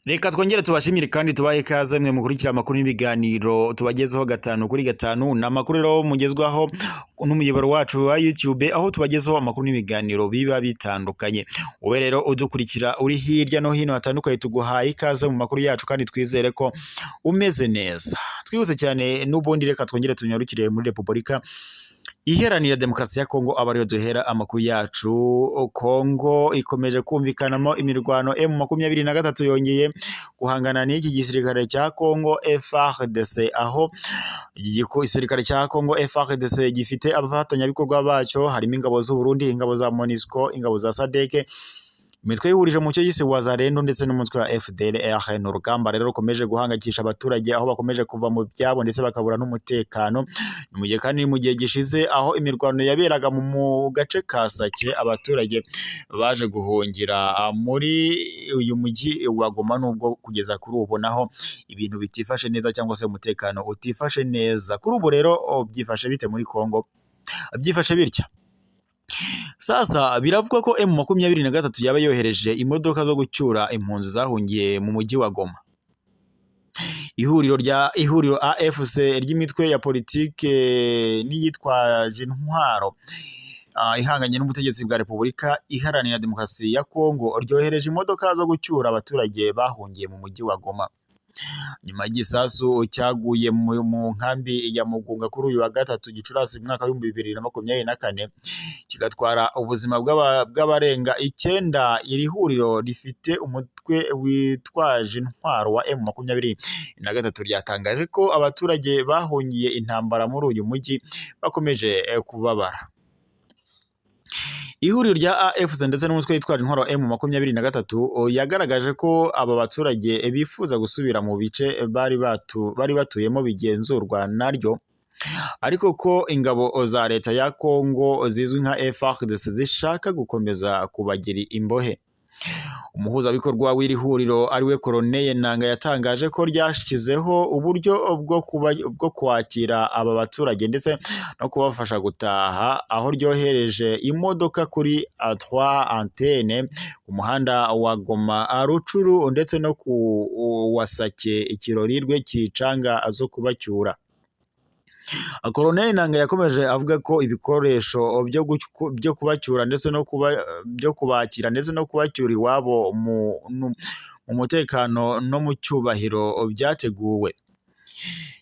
Reka twongere tubashimire kandi tubahe ikaze mwe mukurikira amakuru n'ibiganiro tubagezeho gatanu kuri gatanu. Ni amakuru rero mugezwaho n'umuyoboro wacu wa YouTube, aho tubagezaho amakuru n'ibiganiro biba bitandukanye. Wowe rero udukurikira uri hirya no hino hatandukanye, tuguhaye ikaze mu makuru yacu kandi twizere ko umeze neza. Twihuse cyane n'ubundi, reka twongere tunyarukire muri Repubulika Iharanira Demokarasi ya Kongo, aba ariyo duhera amakuru yacu. Kongo ikomeje kumvikanamo imirwano. M23 yongeye guhangana n'iki gisirikare cya Kongo FARDC, aho igisirikare cya Kongo FARDC gifite abafatanyabikorwa bacyo harimo ingabo z'u Burundi, ingabo za MONUSCO, ingabo za SADC, imitwe yihurije mu cyo yise Wazalendo ndetse n'umutwe wa FDLR. Ni urugamba rero rukomeje guhangayikisha abaturage, aho bakomeje kuva mu byabo ndetse bakabura n'umutekano. Ni mu gihe kandi mu gihe gishize, aho imirwano yaberaga mu gace ka Sake, abaturage baje guhungira muri uyu mujyi wa Goma, nubwo kugeza kuri ubu naho ibintu bitifashe neza cyangwa se umutekano utifashe neza. Kuri ubu rero byifashe bite muri Kongo? Byifashe bitya. Sasa biravugwa ko M23 yaba yohereje imodoka zo gucyura impunzi zahungiye mu mujyi wa Goma. Ihuriro AFC ry'imitwe ya politike n'iyitwaje intwaro ihanganye n'ubutegetsi bwa Repubulika Iharanira Demokarasi ya Kongo ryohereje imodoka zo gucyura abaturage bahungiye mu mujyi wa Goma, nyuma y'igisasu cyaguye mu nkambi ya Mugunga kuri uyu wa gatatu Gicurasi mu mwaka w'2024, kigatwara ubuzima bw'abarenga icyenda. Iri huriro rifite umutwe witwaje intwaro wa M23 ryatangaje ko abaturage bahungiye intambara muri uyu mujyi bakomeje kubabara. Ihuriro rya AFC ndetse n'umutwe witwaje intwaro wa M23 yagaragaje ko aba baturage bifuza gusubira mu bice bari batuyemo bigenzurwa naryo, ariko ko ingabo za leta ya Kongo zizwi nka FARDC zishaka gukomeza kubagira imbohe. Umuhuzabikorwa w'iri huriro, ariwe Corneille Nanga, yatangaje ko ryashyizeho uburyo bwo kwakira aba baturage ndetse no kubafasha gutaha, aho ryohereje imodoka kuri Trois Antennes ku muhanda wa Goma Rutshuru ndetse no ku wa Sake Kirorirwe Kicanga zo kubacyura. Colonel Nanga yakomeje avuga ko ibikoresho byo kubacyura ndetse no kuba byo kubakira ndetse no kubacyura iwabo mu mutekano no mu cyubahiro byateguwe.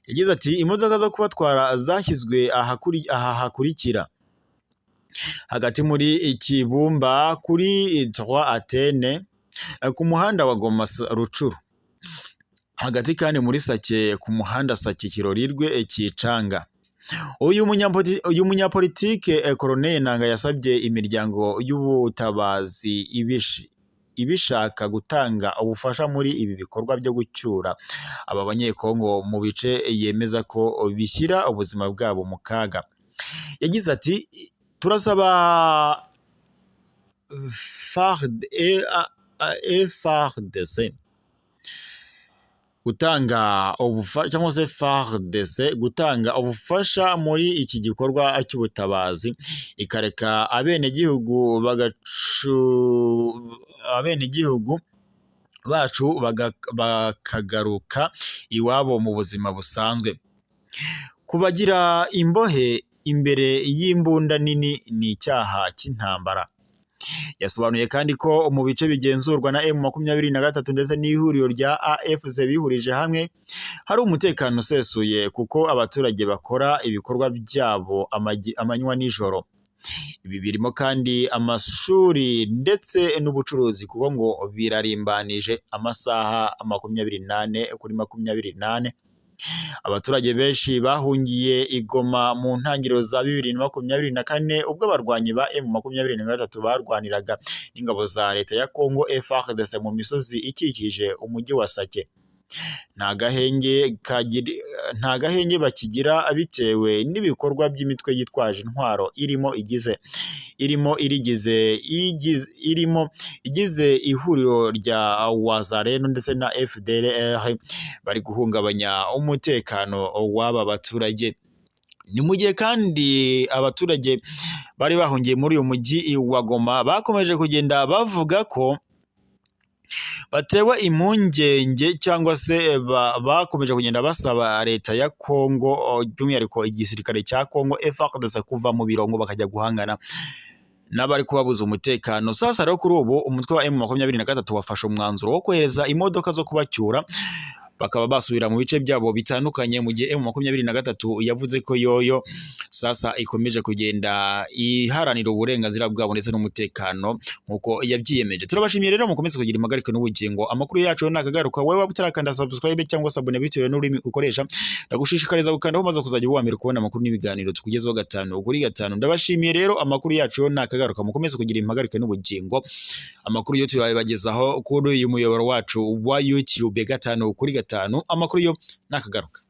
Yagize ati: "Imodoka zo kubatwara zashyizwe aha hakurikira: hagati muri Kibumba kuri Trois Antennes ku muhanda wa Goma Rutshuru, hagati kandi muri Sake ku muhanda Sake Kirorirwe Kicanga." Uyu munyapolitike Corneille Nanga yasabye imiryango y'ubutabazi ibishaka gutanga ubufasha muri ibi bikorwa byo gucyura aba Banyekongo mu bice yemeza ko bishyira ubuzima bwabo mu kaga. Yagize ati: "Turasaba FARDC gutanga ubufasha cyangwa se FARDC gutanga ubufasha muri iki gikorwa cy'ubutabazi, ikareka abenegihugu bacu bakagaruka iwabo mu buzima busanzwe. Kubagira imbohe imbere y'imbunda nini ni icyaha cy'intambara." Yasobanuye kandi ko mu bice bigenzurwa na M23 ndetse n'ihuriro rya AFC bihurije hamwe hari umutekano usesuye, kuko abaturage bakora ibikorwa byabo amanywa n'ijoro. Ibi birimo kandi amashuri ndetse n'ubucuruzi, kuko ngo birarimbanije amasaha 24 kuri 24. Abaturage benshi bahungiye i Goma mu ntangiriro za 2024, ubwo abarwanyi ba M23 barwaniraga n'ingabo za leta ya Congo FARDC mu misozi ikikije umujyi wa Sake. Nta gahenge bakigira bitewe n'ibikorwa by'imitwe yitwaje intwaro irimo igize ihuriro rya Wazalendo ndetse na FDLR bari guhungabanya umutekano w'aba baturage. Ni mu gihe kandi abaturage bari bahungiye muri uyu mujyi wa Goma bakomeje kugenda bavuga ko Batewe impungenge cyangwa se bakomeje kugenda basaba leta ya Kongo, by'umwihariko igisirikare cya Kongo FARDC, kuva mu birongo bakajya guhangana n'abari kubabuza umutekano. Sasa rero kuri ubu umutwe wa M23 wafashe umwanzuro wo kohereza imodoka zo kubacyura, bakaba basubira mu bice byabo bitandukanye, mu gihe M23 yavuze ko yoyo sasa ikomeje kugenda iharanira uburenganzira bwabo ndetse n'umutekano nk'uko yabyiyemeje. Turabashimiye rero, mukomeze kugira impagarike n'ubugingo. Amakuru yacu nakagaruka. Wowe waba utarakanda subscribe cyangwa s'abonner bitewe n'ururimi ukoresha, ndagushishikariza gukandaho maze kuzajya uba mbere kubona amakuru n'ibiganiro tukugezeho 5 kuri 5. Ndabashimiye rero, amakuru yacu nakagaruka. Mukomeze kugira impagarike n'ubugingo. Amakuru yo tuyabagezaho kuri uyu muyoboro wacu wa YouTube 5 kuri 5. Amakuru yo nakagaruka.